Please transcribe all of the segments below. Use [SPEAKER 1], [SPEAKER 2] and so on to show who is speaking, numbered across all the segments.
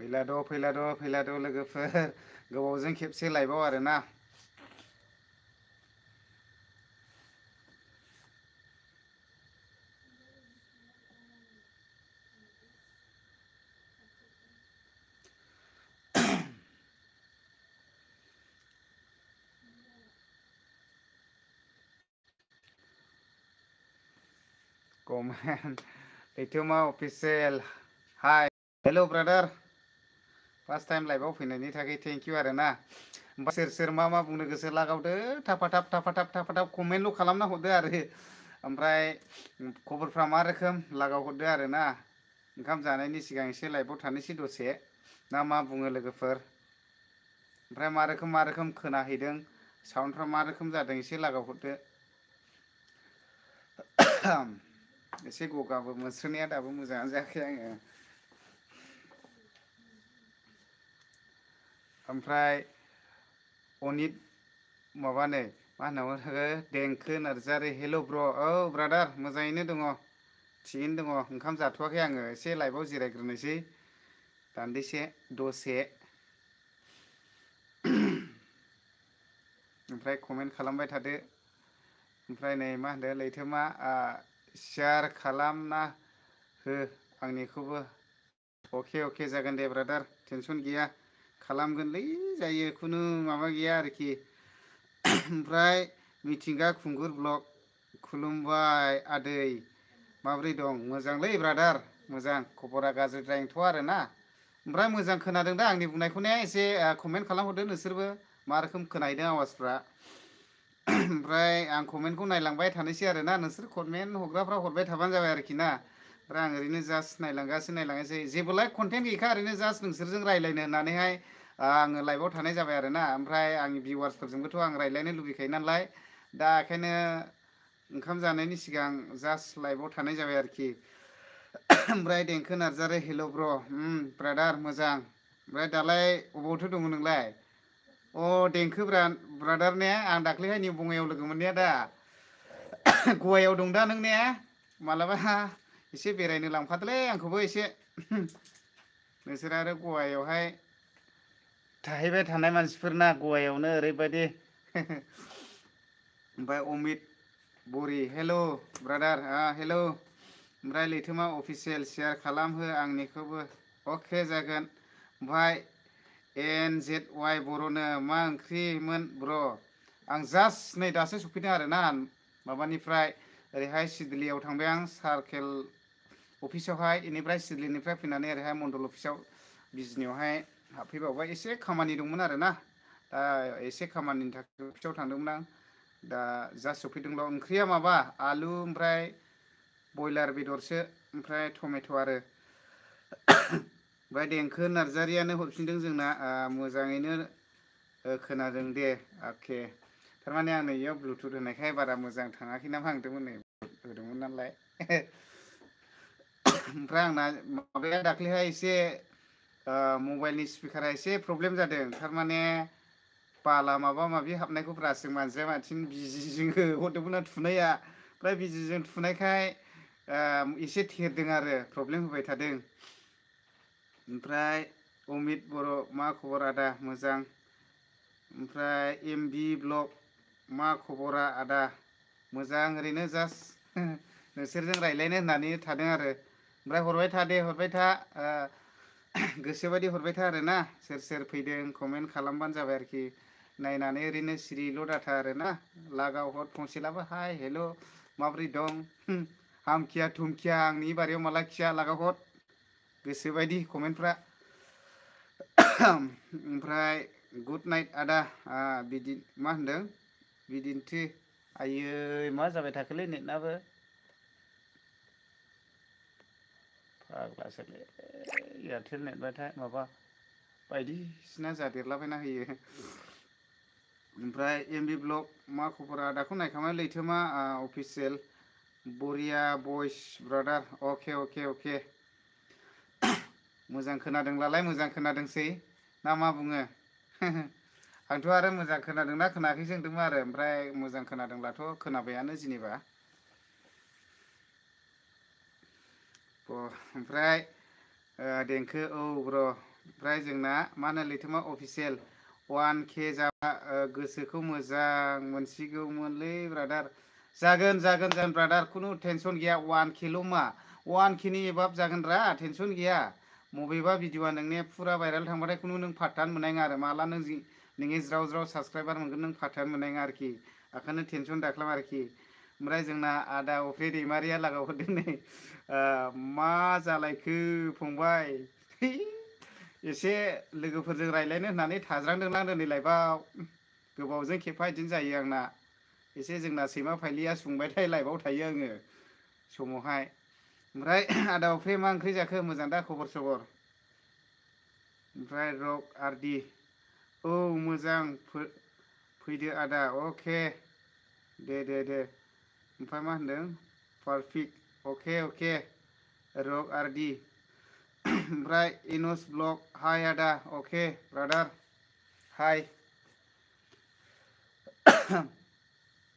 [SPEAKER 1] फैलाद' लोगोफोर गोबावजों खेबसे लाइभआव आरोना कमेन्ट लैथोमा official hi hello' brother first time लाइभआव फैनायनि थाखाय थेंक इउ आरोना ओमफ्राय सोर मा बुंनो गोसो लागावदो थाफाथाब कमेन्टल' खालामना हरदो आरो ओमफ्राय खबरफ्रा मा रोखोम लागाव हरदो आरोना ओंखाम जानायनि सिगां एसे लाइभआव थानोसै दसे ना मा बुङो लोगोफोर ओमफ्राय मा रोखोम खोनाहैदों साउन्डफ्रा मा रोखोम जादों एसे लागाव हरदो एसे गगाबो मोनस्रोनाया दाबो मोजाङानो जायाखै आङो ओमफ्राय अनित माबानो मा होननांगौ देंखो नार्जारि हेल' ब्र' औ ब्रादार मोजाङैनो दङ थिगैनो दङ ओंखाम जाथ'वाखै आङो एसे लाइभआव जिरायग्रोनोसै दान्दिसे दसे ओमफ्राय कमेन्ट खालामबाय थादो ओमफ्राय नै मा होनदों लैथोमा शेयार खालामना हो आंनिखौबो अके जागोन दे ब्रादार टेनसन गैया खालामगोनलै जायो खुनु माबा गैया आरोखि ओमफ्राय मिथिंगा खुंगुर ब्लग खुलुमबाय आदै माब्रै दं मोजांलै ब्रादार मोजां खबरा गाज्रिद्राय नंथ'आ आरोना ओमफ्राय मोजां खोनादों दा आंनि बुंनायखौ ने एसे कमेन्ट खालामहरदो नोंसोरबो मा रोखोम खोनाहैदों आवाजफ्रा ओमफ्राय आं कमेन्टखौ नायलांबाय थानोसै आरोना नोंसोर कमेन्ट हरग्राफ्रा हरबाय थाबानो जाबाय आरोखि ना ओमफ्राय आं ओरैनो जास्ट नायलांगासिनो जेबोलाय कन्टेन्ट गैखा ओरैनो जास्ट नोंसोरजों रायज्लायनो होननानैहाय आङो लाइभआव थानाय जाबाय आरोना ओमफ्राय आंनि भिउवार्सफोरजोंबोथ' आं रायज्लायनो लुबैखायो नालाय दा बेखायनो ओंखाम जानायनि सिगां जास्ट लाइभआव थानाय जाबाय आरोखि ओमफ्राय देंखो नार्जारि हेल' ब्र' ब्रादार मोजां ओमफ्राय दालाय अबावथो दङ नोंलाय अ देंखो ब्रादार ने आं दाख्लैहाय निउ बङाइयाव लोगो मोननाया दा गवायाव दं दा नों ने मालाबा एसे बेरायनो लांफादोलै आंखौबो एसे नोंसोर आरो गवायावहाय थाहैबाय थानाय मानसिफोरना गवायावनो ओरैबायदि ओमफ्राय अमित बरि हेल' ब्रादार हेल' ओमफ्राय लैथोमा अफिसियेल शेयार खालामहो आंनिखौबो अके जागोन ओमफ्राय NZY बर'नो मा ओंख्रिमोन ब्र' आं जास्ट नै दासो सफैदों आरोना माबानिफ्राय ओरैहाय सिडलियाव थांबाय आं सार्केल अफिसावहाय बेनिफ्राय सिडलिनिफ्राय फैनानै ओरैहाय मण्डल अफिसाव बिजनियावहाय हाबफैबावबाय एसे खामानि दंमोन आरोना दा एसे खामानिनि थाखाय अफिसाव थांदोंमोन आं दा जास्ट सफैदोंल' ओंख्रिया माबा आलु ओमफ्राय बयलार बेदरसो ओमफ्राय टमेट' आरो ओमफ्राय देंखो नार्जारियानो हरफिनदों जोंना मोजाङैनो खोनादों दे अके थारमाने आं नैयाव ब्लुटुथ होनायखाय बारा मोजां थाङाखै नामा होनदोंमोन नै होदोंमोन नालाय ओमफ्राय आंना माबाया दाख्लैहाय एसे मबाइलनि स्पिकारा एसे प्रब्लेम जादों थारमाने बाला माबा माबि हाबनायखौ ब्रासजों मानजिया माथिं बिजिजों हरदोंमोन आं थुनाया ओमफ्राय बिजिजों थुनायखाय एसे थेरदों आरो प्रब्लेम होबाय थादों ओमफ्राय अमित बर' मा खबर आदा मोजां ओमफ्राय MB ब्लग मा खबरा आदा मोजां ओरैनो जास्ट नोंसोरजों रायज्लायनो होननानै थादों आरो ओमफ्राय हरबाय था दे हरबाय था गोसोबायदि हरबाय था आरोना सोर फैदों कमेन्ट खालामबानो जाबाय आरोखि नायनानै ओरैनो सिरिल' डाटा आरोना लागाव हर फंसेलाबो हाय हेल' माब्रै दं हामखिया थुमखिया आंनि बारियाव माला खिया लागाव हर गोसोबायदि कमेन्टफ्रा ओमफ्राय गुड नाइट आदा बिदि मा होनदों बिदिन्थि आयै मा जाबाय थाखोलै नेटनाबो फाग्लासोलै एयारटेल नेटबाथाय माबा बायदिसिना जादेरलाबायना होयो ओमफ्राय MB ब्लग मा खबरा आदाखौ नायखांबाय लैथोमा अफिसियेल बरिया भइस ब्रादार अके मोजां खोनादोंब्लालाय मोजां खोनादोंसै ना मा बुङो आंथ' आरो मोजां खोनादोंना खोनायाखैसो होनदोंमोन आरो ओमफ्राय मोजां खोनादोंब्लाथ' खोनाबायानो जेनेबा ओमफ्राय देंखो औ ब्र' ओमफ्राय जोंना मा होनो लैथोमा अफिसियेल 1K जाबा गोसोखौ मोजां मोनसिगौमोनलै ब्रादार। जागोन ब्रादार, खुनु टेनसन गैया। 1Kल' मा 1Kनि एबाब जागोन रा, टेनसन गैया। मबेबा भिडिअआ नोंनिया फुरा भाइरेल थांबाथाय खुनु नों फात्तानो मोननाय नङा आरो माला नों नोंनि ज्राव ज्राव साबसक्राइबार मोनगोन नों फात्तानो मोननाय नङा आरोखि। ओंखायनो टेनसन दाख्लाम आरोखि। ओमफ्राय जोंना आदा अफ्रि दैमारिया लागावहरदों नै मा जालायखो फंबाय, एसे लोगोफोरजों रायलायनो होननानै थाज्रांदोंलां दिनै लाइभआव। गोबावजों खेबफा बिदिनो जायो आंना। एसे जोंना सैमा फाइलिया सोंबायथाय लाइभआव थायो आङो समावहाय। ओमफ्राय आदा अफ्रि मा ओंख्रि जाखो, मोजां दा खबर सबर? ओमफ्राय रक आरदि, औ मोजां फैदो आदा, अके दे। ओमफ्राय मा होनदों पारफिक, अके रक आरदि। ओमफ्राय इनस ब्लग, हाय आदा, अके ब्रादार हाय।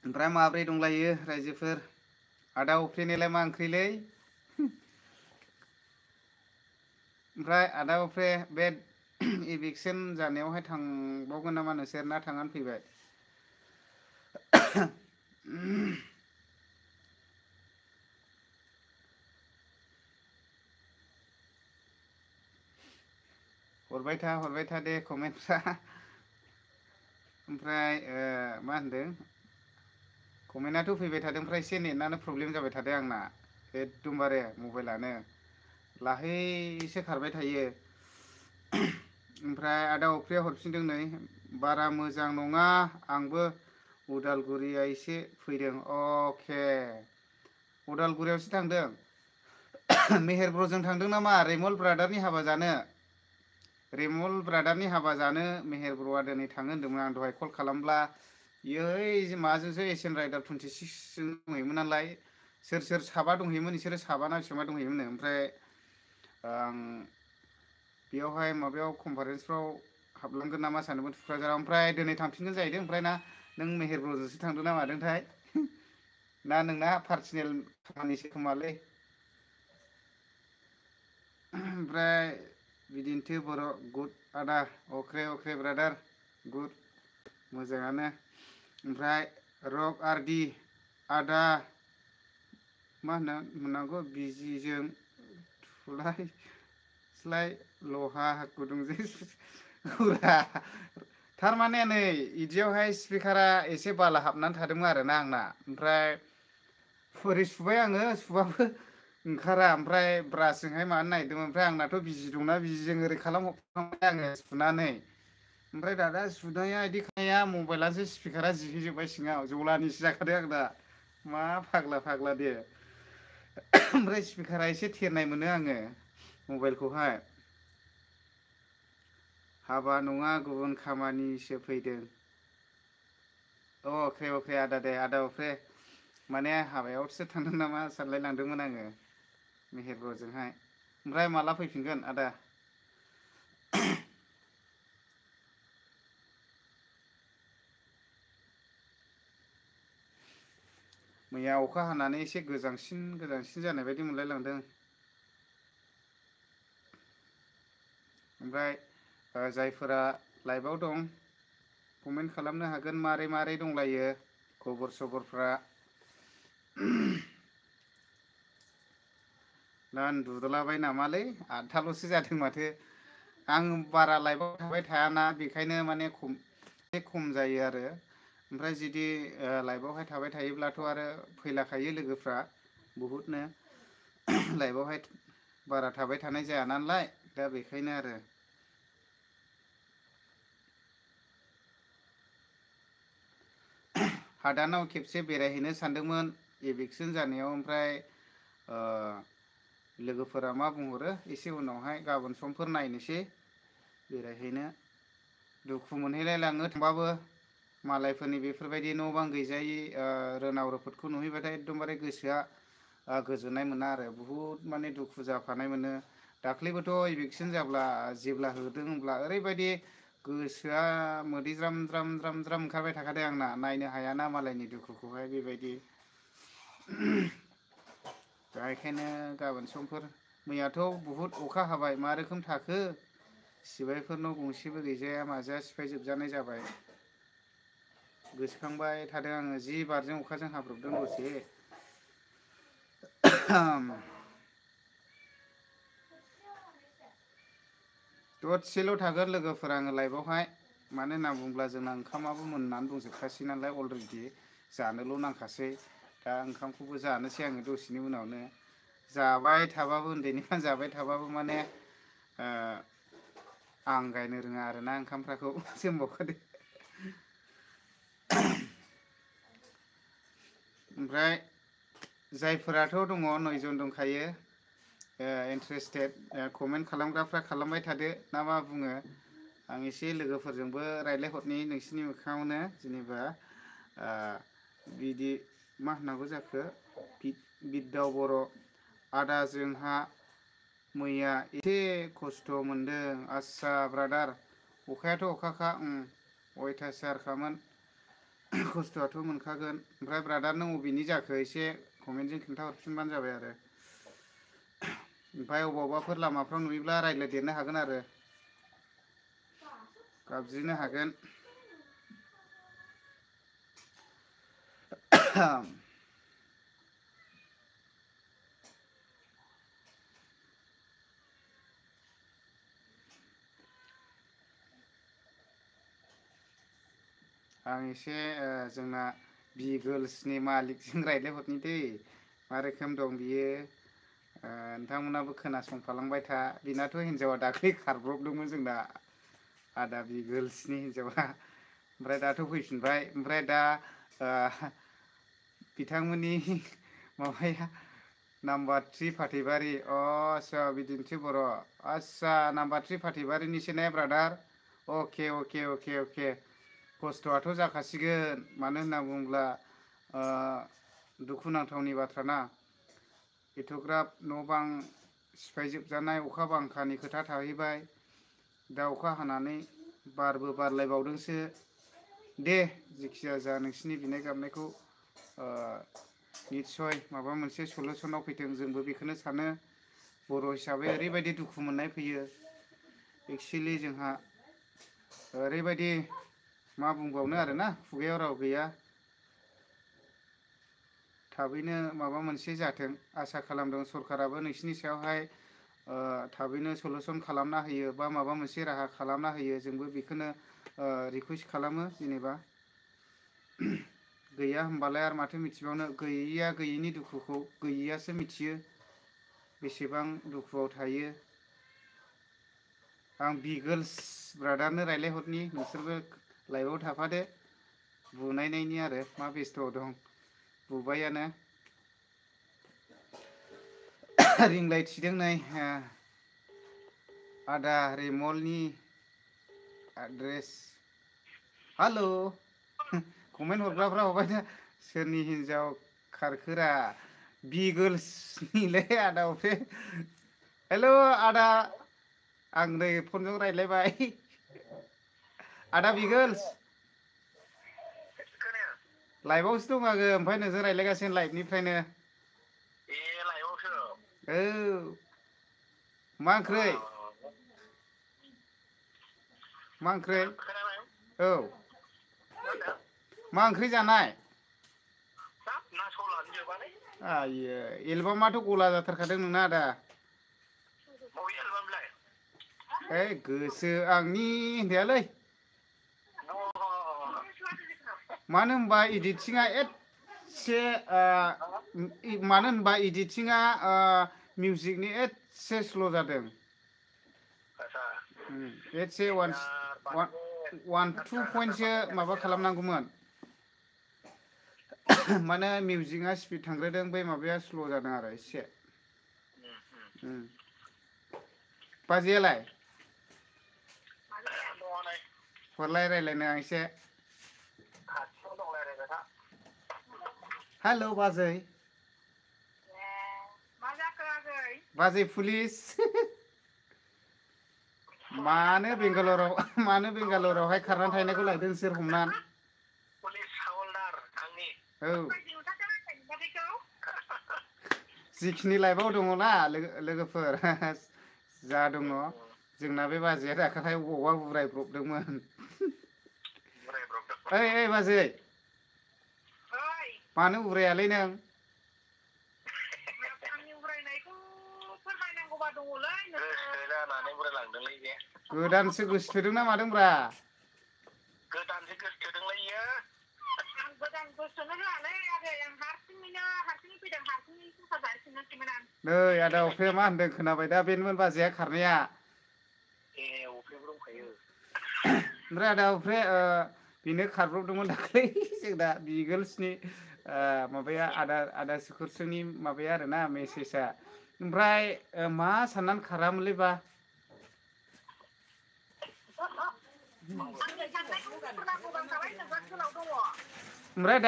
[SPEAKER 1] ओमफ्राय माब्रै दंलायो रायजोफोर? आदा अफ्रिनिलाय मा ओंख्रिलै? ओमफ्राय आदा अफ्रि बे इभिकसन जानायावहाय थांबावगोन नामा नोंसोर, ना थांनानै फैबाय? हरबाय था दे कमेन्टफ्रा। ओमफ्राय मा होनदों, कमेन्टआथ' फैबाय थादों, ओमफ्राय एसे नेटआनो प्रब्लेम जाबाय थादों आंना एकदमबारे मबाइलानो लाहैसो खारबाय थायो। ओमफ्राय आदा अफ्रिया हरफिनदों नै, बारा मोजां नङा आंबो उदालगुरिया एसे फैदों। अके उदालगुरियावसो थांदों। मेहेर ब्र'जों थांदों नामा रेमल ब्रादारनि हाबा जानो? रेमल ब्रादारनि हाबा जानो मेहेर ब्र'आ दिनै थाङो होन्दोंमोन। आं दहाय कल खालामब्ला ओइ माबाजोंसो एसियान राइडार 26 जों दंहैयोमोन नालाय। सोर साबा दंहैयोमोन, बिसोरो साबाना बेसेबां दंहैयोमोन। ओमफ्राय आं बेयावहाय माबायाव कनफारेन्सफ्राव हाबलांगोन नामा सानदोंमोन थुक्राझाराव। ओमफ्राय दिनै थांफिनगोन जाहैदों। ओमफ्राय ना नों मेहेर ब्र'जोंसो थांदों ना मादोंथाय, ना नोंना पार्सनेल खामानिसो खोमालै। ओमफ्राय बिदिन्थि बर' गुड आदा, अके ब्रादार गुड, मोजाङानो। ओमफ्राय रक आरदि, आदा मा होनना मोननांगौ बिजिजों थुलाय लहा गुदुंजों हौरा। थारमाने नै बिदियावहाय स्पिकारा एसे बाला हाबनानै थादोंमोन आरोना आंना। ओमफ्राय ओरै सुबाय आङो, सुबाबो ओंखारा। ओमफ्राय ब्रासजोंहाय मानो नागिरदोंमोन, ओमफ्राय आंनाथ' बिजि दंना, बिजिजों ओरै खालामहरफ्लांबाय आङो सुनानै। ओमफ्राय दाना सुनाया बिदि खाया, मबाइलासो स्पिकारा जिहैजोब्बाय सिङाव, जलानिसो जाखादों आं दा। मा फाग्ला दे। ओमफ्राय स्पिकारा एसे थेरनाय मोनो आङो मबाइलखौहाय। हाबा नङा गुबुन खामानिसो फैदों। अके आदा दे, आदा अफ्रि माने हाबायावसो थांदों नामा सानलाय लांदोंमोन आङो मेहेर ब्र'जोंहाय। ओमफ्राय माला फैफिनगोन आदा? मैया अखा हानानै एसे गोजांसिन जानाय बायदि मोनलायलांदों। ओमफ्राय जायफोरा लाइभआव दं कमेन्ट खालामनो हागोन, मारै दंलायो खबर सबरफ्रा। दा उन्दुदलाबाय नामालै, 8थाल'सो जादों माथो। आं बारा लाइभआव थाबाय थायाना, बेखायनो माने एसे खम जायो आरो। ओमफ्राय जुदि लाइभआवहाय थाबाय थायोब्लाथ' आरो फैलाखायो लोगोफ्रा बहुदनो। लाइभआवहाय बारा थाबाय थानाय जाया नालाय, दा बेखायनो आरो। हादानाव खेबसे बेरायहैनो सानदोंमोन इभिकसन जानायाव। ओमफ्राय लोगोफोरा मा बुंहरो एसे उनावहाय, गाबोन समफोर नायनोसै बेरायहैनो। दुखु मोनहैलायलाङो थांबाबो, मालायफोरनि बेफोरबायदि न' बां गैजायि रोनाव रोफोदखौ नुहैबाथाय एकदमबारे गोसोआ गोजोननाय मोना आरो, बुहुद माने दुखु जाफानाय मोनो। दाख्लैबोथ' इभिकसन जाब्ला जेब्ला होदों होनब्ला ओरैबायदि गोसोआ मोदै ज्राम ओंखारबाय थाखादों आंना, नायनो हायाना मालायनि दुखुखौहाय बेबायदि। दा बेखायनो गाबोन समफोर, मैयाथ' बहुद अखा हाबाय, मा रोखोम थाखो सिबायफोरनाव गंसेबो गैजाया माजाया सिफायजोबजानाय जाबाय। गोसोखांबाय थादों आङो जि बारजों अखाजों हाब्रबदों दसे। दसेल' थागोन लोगोफोर आङो लाइभआवहाय। मानो होनना बुङोब्ला जोंना ओंखामाबो मोननानै दंजोबखासै नालाय अलरेडि जानोल' नांखासै। दा ओंखामखौबो जानोसै आङो दसेनि उनावनो। जाबाय थाबाबो उन्दैनिफ्रायनो जाबाय थाबाबो माने आंगायनो रोङा आरोना ओंखामफोरखौ जोंबावखादो। ओमफ्राय जायफोराथ' दङ 9 जन दंखायो इन्टारेस्टेड कमेन्ट खालामग्राफ्रा खालामबाय थादो ना मा बुङो। आं एसे लोगोफोरजोंबो रायज्लायहरनि नोंसिनि मोखाङावनो जेनेबा बिदि मा होननांगौ जाखो बिद्दा बर' आदा जोंहा मैया एसे खस्थ' मोनदों आस्सा ब्रादार। अखायाथ' अखाखा अयथासारखामोन। खस्थ'आथ' मोनखागोन। ओमफ्राय ब्रादार नों अबेनि जाखो एसे कमेन्टजों खिन्थाहरफिनबानो जाबाय आरो। ओमफ्राय अबावबाफोर लामाफ्राव नुयोब्ला रायज्लायदेरनो हागोन आरो। गाबज्रिनो हागोन। आं एसे जोंना बि गार्लसनि मालिकजों रायज्लायहरनि दै मा रोखोम दं बियो। नोंथांमोनाबो खोनासंफालांबाय था। बिनाथ' हिनजावा दाख्लै खारब्रबदोंमोन जोंना आदा बि गार्लसनि हिनजावा। ओमफ्राय दाथ' फैफिनबाय। ओमफ्राय दा बिथांमोननि माबाया नाम्बार 3 फाथैबारि आस्सा बिदिन्थि बर' आस्सा नाम्बार 3 फाथैबारिनिसो ने ब्रादार। अके अके अके अके खस्थ'आथ' जाखासिगोन मानो होनना बुङोब्ला दुखुनांथावनि बाथ्राना एथ'ग्राब न' बां सिफायजोबजानाय अखा बांखानि खोथा थाहैबाय। दा अखा हानानै बारबो बारलायबावदोंसो। दे जेखिजाया जा नोंसिनि बिनाय गाबनायखौ निस्सय माबा मोनसे सलुसनाव फैथों जोंबो बेखौनो सानो। बर' हिसाबै ओरैबायदि दुखु मोननाय फैयो एक्सुवेलि जोंहा ओरैबायदि मा बुंबावनो आरोना खुगायाव राव गैया। थाबैनो माबा मोनसे जाथों आसा खालामदों सरखाराबो नोंसिनि सायावहाय थाबैनो सलुसन खालामना होयो बा माबा मोनसे राहा खालामना होयो जोंबो बेखौनो रिकुवेस्ट खालामो जेनेबा। गैया होमबालाय आरो माथो मिथिबावनो गैयैया गैयैनि दुखुखौ गैयैयासो मिथियो बेसेबां दुखुआव थायो। आं बि गार्लस ब्रादारनो रायज्लायहरनि नोंसोरबो लाइभआव थाफादो बुनायनायनि आरो मा बेस्थ'आव दं। बुबायानो रिंलाइट थिदों नै आदा रिमलनि एड्रेस। हेल' कमेन्ट हरग्राफ्रा हरबाय था सोरनि हिनजाव खारखोरा बि गार्लसनिलै आदा अफे। हेल' आदा आं नै फनजों रायज्लायबाय आदा बि गार्लस लाइभआवसो दं आङो ओमफ्राय नोंजों रायज्लायगासिनो लाइभनिफ्रायनो। औ मा ओंख्रै मा ओंख्रै औ मा ओंख्रि जानाय आइयो एलबामाथ' गला जाथारखादों नोंना आदा। है गोसो आंनि होनजायालै मानो होनबा इडिटिंआ एसे मानो होनबा इडिटिंआ मिउजिकनि एसे स्ल' जादों। एसे 1-2 पइन्टसो माबा खालामनांगौमोन। माने मिउजिकआ स्पिड थांग्रोदों बै माबाया स्ल' जादों आरो एसे। बाजैयालाय हरलाय रायज्लायनो आं एसे। हेल' बाजै बाजै पुलिस मानो बेंगालरावहाय खारनानै थाहैनायखौ लायदों नोंसोर हमनानै। औ जिखिनि लाइभआव दङना लोगोफोर जा दङ जोंना बे बाजैया दाखालि बबावबा उरायब्रबदोंमोन ओइ बाजै मानो उरायालै नों गोदानसो गोसोथोदों ना मादोंब्रा गोदानसो गोसोथोदोंलै इयो आं गोदान गोसोथोनो होआलै आगै आं हारसिङै फैदों हारसिङै संसार जाफिननोसैमोन आं नै आदा अफे मा होनदों खोनाबाय दा बेनोमोन बाजैया खारनाया ए अफेबो दंखायो ओमफ्राय आदा अफे बेनो खारब्रबदोंमोन दाख्लै जोंना बिगोल्सनि माबाया आदा सुकुरसोनि माबाया आरोना मेसेजआ ओमफ्राय मा साननानै खारामोनलै बा ओमफ्राय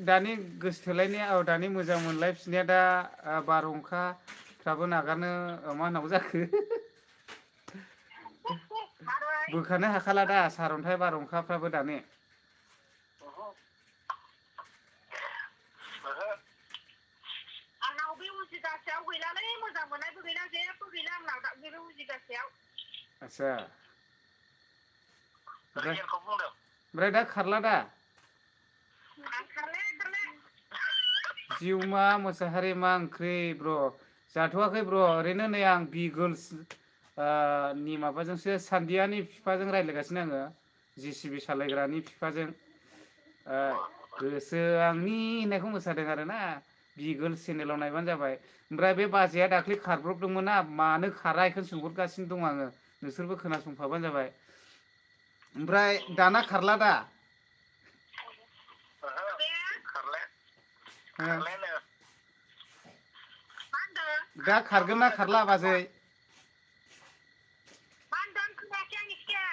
[SPEAKER 1] दानि गोसोथोलायनाया दानि मोजां मोनलायफिननाया दा बारहुंखाफ्राबो नागारनो मा होननांगौ जाखो बोखानो हाखाला दा सारअन्थाइ बारहुंखाफ्राबो दाने आंनाव बे उजिगासेयाव गैलालै मोजां मोननायबो गैला जेबो गैला आंनाव बे उजिगासेयाव आच्छा ओमफ्राय दा खारला दा जिउमा मोसाहारि मा ओंख्रि ब्र जाथ'वाखै ब्र ओरैनो नै आं बिगोल्स नि माबाजोंसो सान्दियानि बिफाजों रायज्लायगासिनो आङो JCB सालायग्रानि बिफाजों गोसो आंनि होननायखौ मोसादों आरोना बिगोल्स चेनेलाव नायबानो जाबाय ओमफ्राय बे बाजैया दाख्लै खारब्रबदोंमोन ना मानो खारा बेखौनो सोंहरगासिनो दं आङो नोंसोरबो खोनासंफाबानो जाबाय ओमफ्राय दाना खारला दा दा खारगोन ना खारला बाजै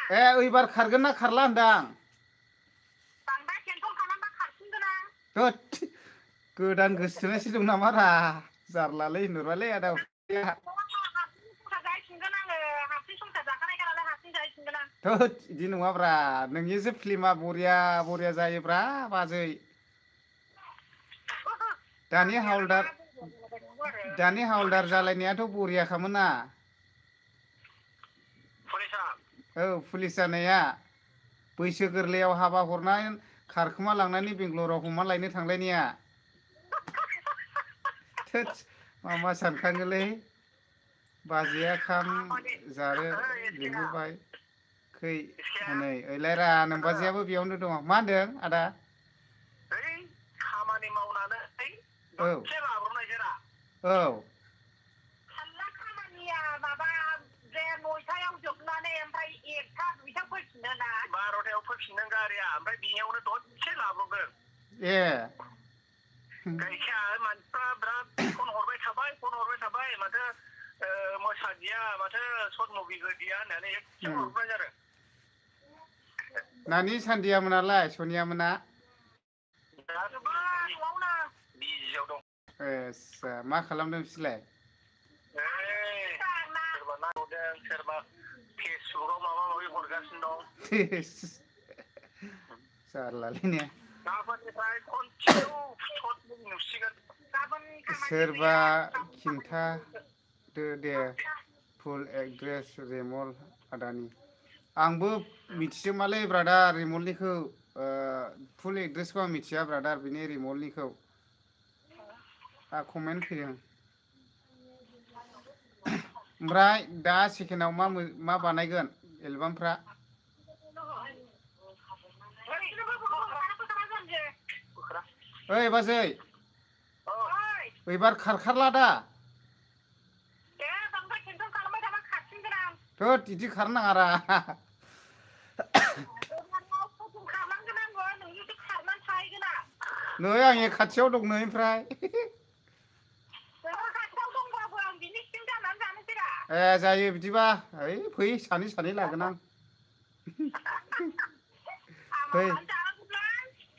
[SPEAKER 1] ए ओइबार खारगोन ना खारला होनदां होद गोदान गोसोथोनायसो दं नामा रा जारलालै होनहरबायलै आदा थोद बिदि नङाब्रा नोंनिसो फिल्मा बरिया जायोब्रा बाजै दानि हावलदार जालायनायाथ' बरियाखामोन ना औ पुलिस जानाया बैसो गोरलैयाव हाबा हरनाय खारखोमा लांनानै बेंगलराव हमा लायनो थांलायनाया थोद मा सानखाङोलै बाजैया खाम जानो लिंहरबाय खै हनै ओइलाय रा नोमबाजैयाबो बेयावनो दङ मा होनदों आदा खामानि मावनानै दसे लाब्रबनायसै रा औ खामानिया माबा जे 9टायाव जोबनानै ओमफ्राय 1टा 2टा फैफिनो ना 12टायाव फैफिनदों गारिया ओमफ्राय बेयावनो दसे लाब्रबदों ए जायखिया मानसिफ्रा बिराद फन हरबाय थाबाय माथो मोसादिया माथो सर्ट मुभि होदिया होननानै एसे हरबाय आरो नानि सान्दिया मोनालाय सनिया मोना बिजियाव दं आच्छा मा खालामदों बिसोरलाय सोरबा नायहरदों सोरबा फेसबुकाव माबा माबि हरगासिनो दं जारलालै ने गाबोननिफ्राय कन्टिनिउ सर्ट मुभि नुसिगोन सोरबा खिन्थादो दे फुल एड्रेस रेमल आदानि आंबो मिथिजोबालै ब्रादार रिमलनिखौ फुल एड्रेसखौ आं मिथिया ब्रादार बिनि रिमलनिखौ कमेन्ट फैदों ओमफ्राय दा सेकेन्डआव मा बानायगोन एलबामफ्रा ओइ बाजै एबार खारला दा थोद बिदि खारनो नाङा रा नै आं खाथियाव दं नै ओमफ्राय ए जायो बिदिबा ओइ फै सानै लागोन आं फै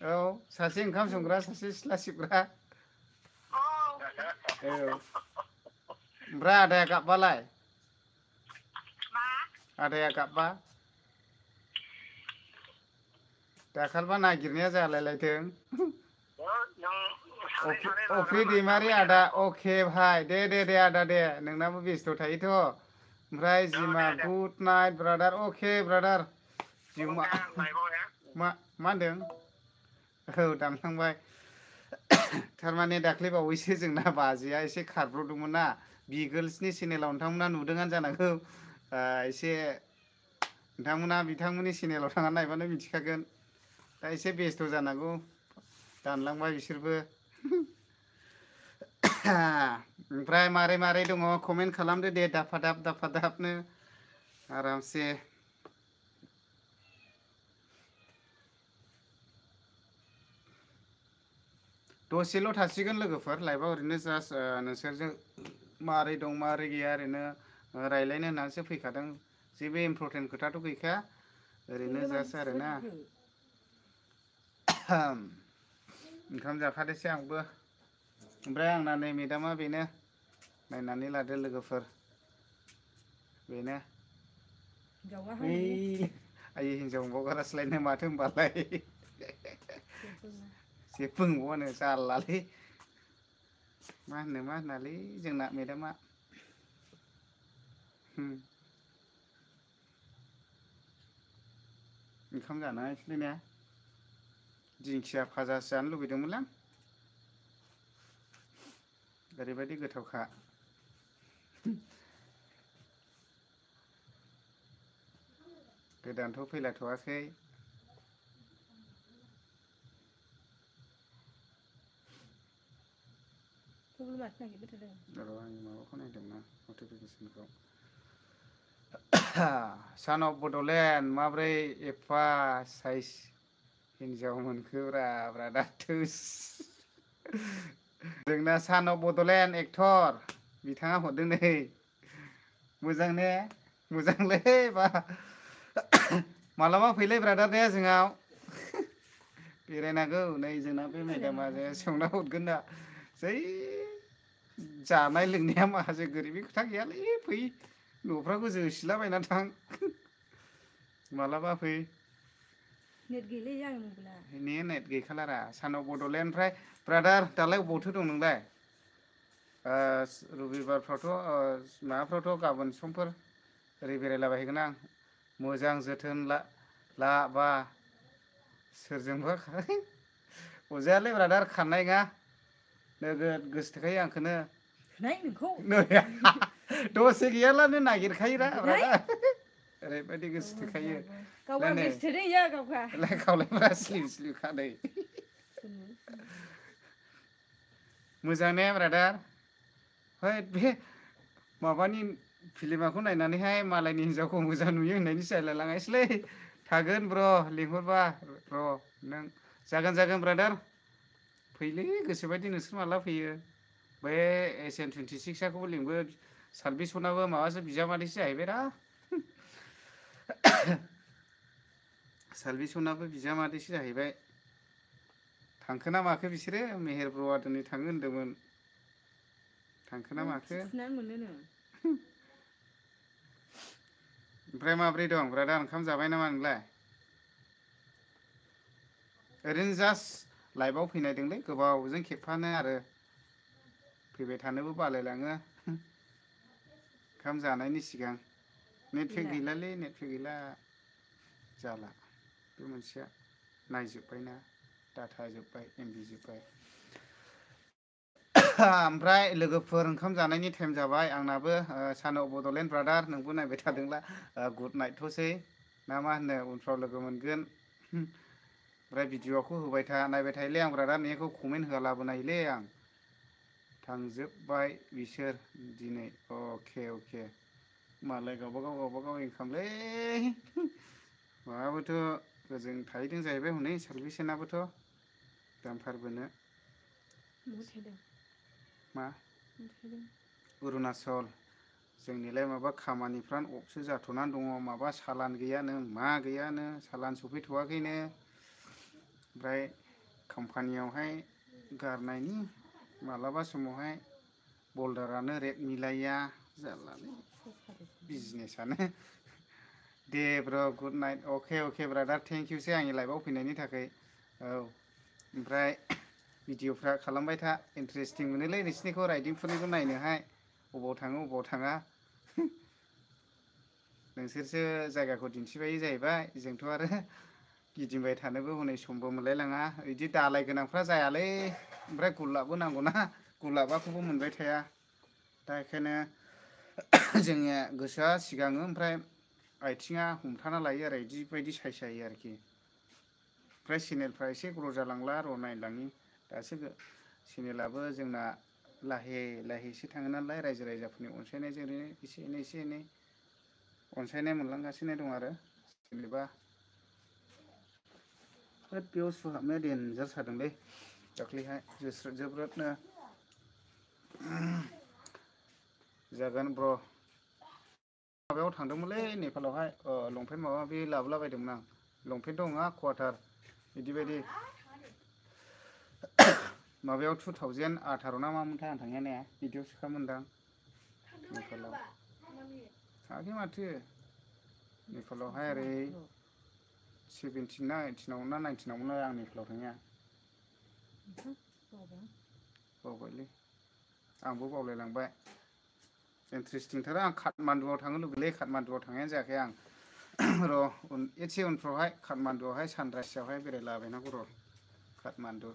[SPEAKER 1] औ सासे ओंखाम संग्रा सासे सिथ्ला सिबग्रा औ ओमफ्राय आदाया गाबबालाय आदाया गाबबा दाखालबा नागिरनाया जालायलायथों अफ्रि दैमारि आदा अके भाइ दे आदा दे नोंनाबो बेस्थ' थायोथ' ओमफ्राय जिमा गुड नाइट ब्रादार अके ब्रादार जिमा मा होनदों औ दानखांबाय थारमाने दाख्लै बावैसो जोंना बाजैया एसे खारब्र'दोंमोन ना बिगोल्सनि चेनेलाव नोंथांमोना नुदोंआनो जानांगौ एसे बिथांमोननि चेनेलाव थांना नायबानो मिथिखागोन दा एसे बेस्थ' जानांगौ दानलांबाय बिसोरबो ओमफ्राय मारै दङ कमेन्ट खालामदो दे दाफादाबनो आरामसे दसेल' थासिगोन लोगोफोर लाइभआव ओरैनो जास्ट नोंसोरजों मारै दं मारै गैया ओरैनो रायलायनो होननानैसो फैखादों जेबो इम्परटेन्ट खोथाथ' गैखाया ओरैनो जास्ट आरोना ओंखाम जाखादोसै आंबो ओमफ्राय आंना नै मेदामा बेनो नायनानै लादो लोगोफोर बेनो आयै हिनजाव मोनबावगारासोलायनो माथो होनबालाय जेबो नंबावानो जारलालै मा होनालै जोंना मेदामा ओंखाम जानायसैलै ने दिंखिया भाजासो जानो लुबैदोंमोनलां ओरैबायदि गोथावखा गोदानथ' फैलाथ'वाखै र' आंनि माबाखौ नायदोंना नटिफिकेसनखौ सान अफ बड'लेण्ड माब्रै एफा साइज हिनजाव मोनखोब्रा ब्रादार थोस जोंना सान अफ बड'लेण्ड एक्टर बिथाङा हरदों नै मोजां ने मोजांलै बा मालाबा फैलै ब्रादार दे जोंनाव बेरायनांगौ नै जोंना बे मेदामा संना हरगोन ना जै जानाय लोंनाया माखासे गोरिबनि खोथा गैयालै फै न'फ्रावबो जोसिलाबायनानै थां मालाबा फै नेट गैखालारा सान अफ बड'लेण्ड ओमफ्राय ब्रादार दालाय अबावथो दं नोंलाय रबिबारफ्रावथ' माबाफ्रावथ' गाबोन समफोर ओरै बेरायलाबायहैगोन आं मोजां जोथोन ला बा सोरजोंबा अरजायालै ब्रादार खारनाय नङा नोगोद गोसोथोखायो आंखौनो दसे गैयालानो नागिरखायोरा ब्रादार ओरैबायदि गोसो थोखायो खावलायफ्रा स्लिम खादै मोजां ने ब्रादार बे माबानि फिल्मखौ नायनानैहाय मालायनि हिनजावखौ मोजां नुयो होननायनि जायलायलाङासैलै थागोन ब्र' लिंहरबा र' नों जागोन ब्रादार फैलै गोसोबायदि नोंसोर माला फैयो बे SN26खौबो लिंबो सालबिसनाबो माबासो बिजामादैसो जाहैबायरा सालबिसनाबो बिजामादैसो जाहैबाय थांखोना माखो बिसोरो मेहेर ब्र'आ दिनै थाङो होनदोंमोन थांखोना माखो ओमफ्राय माब्रै दं ब्रादार ओंखाम जाबाय नामा नोंलाय ओरैनो जास्ट लाइभआव फैनायदोंलै गोबावजों खेबफानो आरो फैबाय थानोबो बालायलाङो ओंखाम जानायनि सिगां नेटपेक गैलालै नेटपेक गैला जाला बे मोनसेया नायजोब्बायना डाटा जोब्बाय MB जोब्बाय ओमफ्राय लोगोफोर ओंखाम जानायनि टाइम जाबाय आंनाबो सान अफ बड'लेण्ड ब्रादार नोंबो नायबाय थादोंला गुड नाइटथ'सै ना मा होनो उनफ्राव लोगो मोनगोन ओमफ्राय भिडिअ'खौ होबाय था नायबाय थायोलै आं ब्रादार नोंनिखौ कमेन्ट होआलाबो नायोलै आं थांजोब्बाय बिसोर दिनै अके मालाय गावबागाव इनकामलै माबाबोथ' ओजों थाहैदों जाहैबाय हनै सालबिसनाबोथ' दामफारबोनो मा अरुणाचल जोंनिलाय माबा खामानिफ्रानो अफसो जाथ'नानै दङ माबा सालान गैयानो मा गैयानो सालान सफैथ'वाखैनो ओमफ्राय कम्पानियावहाय गारनायनि मालाबा समावहाय बल्डारानो रेट मिलाया जारलालै बिजनेसानो दे ब्र' गुड नाइट अके ब्रादार थेंक इउसै आंनि लाइभआव फैनायनि थाखाय औ ओमफ्राय भिडिअफ्रा खालामबाय था इन्टारेस्टिं मोनोलै नोंसिनिखौ राइडिंफोरनिखौ नायनोहाय अबाव थाङो अबाव थाङा नोंसोरसो जायगाखौ दिन्थिबाय जाहैबाय जोंथ' आरो गिदिंबाय थानोबो हनै समबो मोनलायलाङा बिदि दालाय गोनांफ्रा जायालै ओमफ्राय गुलाबबो नांगौना गुलाबाखौबो मोनबाय थाया दा बेखायनो जोंनिया गोसोआ सिगाङो ओमफ्राय आथिङा हमथाना लायो आरो बिदिबायदि साइज जायो आरोखि ओमफ्राय चेनेलफ्रा एसे ग्र' जालांला र' नायलांनि दासो चेनेलाबो जोंना लाहे लाहेसो थाङो नालाय रायजो राजाफोरनि अनसायनायजों ओरैनो एसे एनै अनसायनाय मोनलांगासिनो दं आरो जेनेबा होद बेयाव सु हाबनाया देनजार सादोंलै दाख्लैहाय जोबोदनो जागोन ब्र' माबायाव थांदोंमोनलै नेपालावहाय लंपेन्ट माबा माबि लाबोलाबायदोंमोन आं लंपेन्ट दङ कवाटार बिदि बायदि माबायाव 2018 ना मामोनथाय आं थांनाया ने बिदियाव सोखामोनदां नेपालाव थाङाखै माथो नेपालावहाय ओरै 17 ना 18 ना 19 आवमोन आं नेपालाव थांनाया बावबायलै आंबो बावलायलांबाय इन्ट्रेस्टिंथार आं काठमान्डुआव थांनो लुगैलै काठमान्डुआव थांनायानो जायाखै आं र' एसे उनफ्रावहाय काठमान्डुआवहाय सानराइसआवहाय बेरायलाबायनांगौ र' काठमान्डु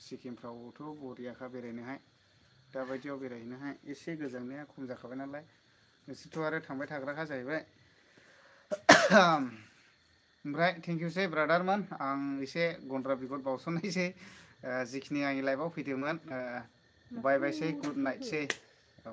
[SPEAKER 1] सिक्किमफ्रावथ' बरियाखा बेरायनोहाय दाबायदियाव बेरायहैनोहाय एसे गोजांनाया खम जाखाबाय नालाय नोंसोरथ' आरो थांबाय थाग्राखा जाहैबाय ओमफ्राय थेंकिउसै ब्रादारमोन आं एसे गन्द्रा बिगुर बावसोमनायसै जिखिनि आंनि लाइफआव फैदोंमोन बाय बायसै गुड नाइटसै औ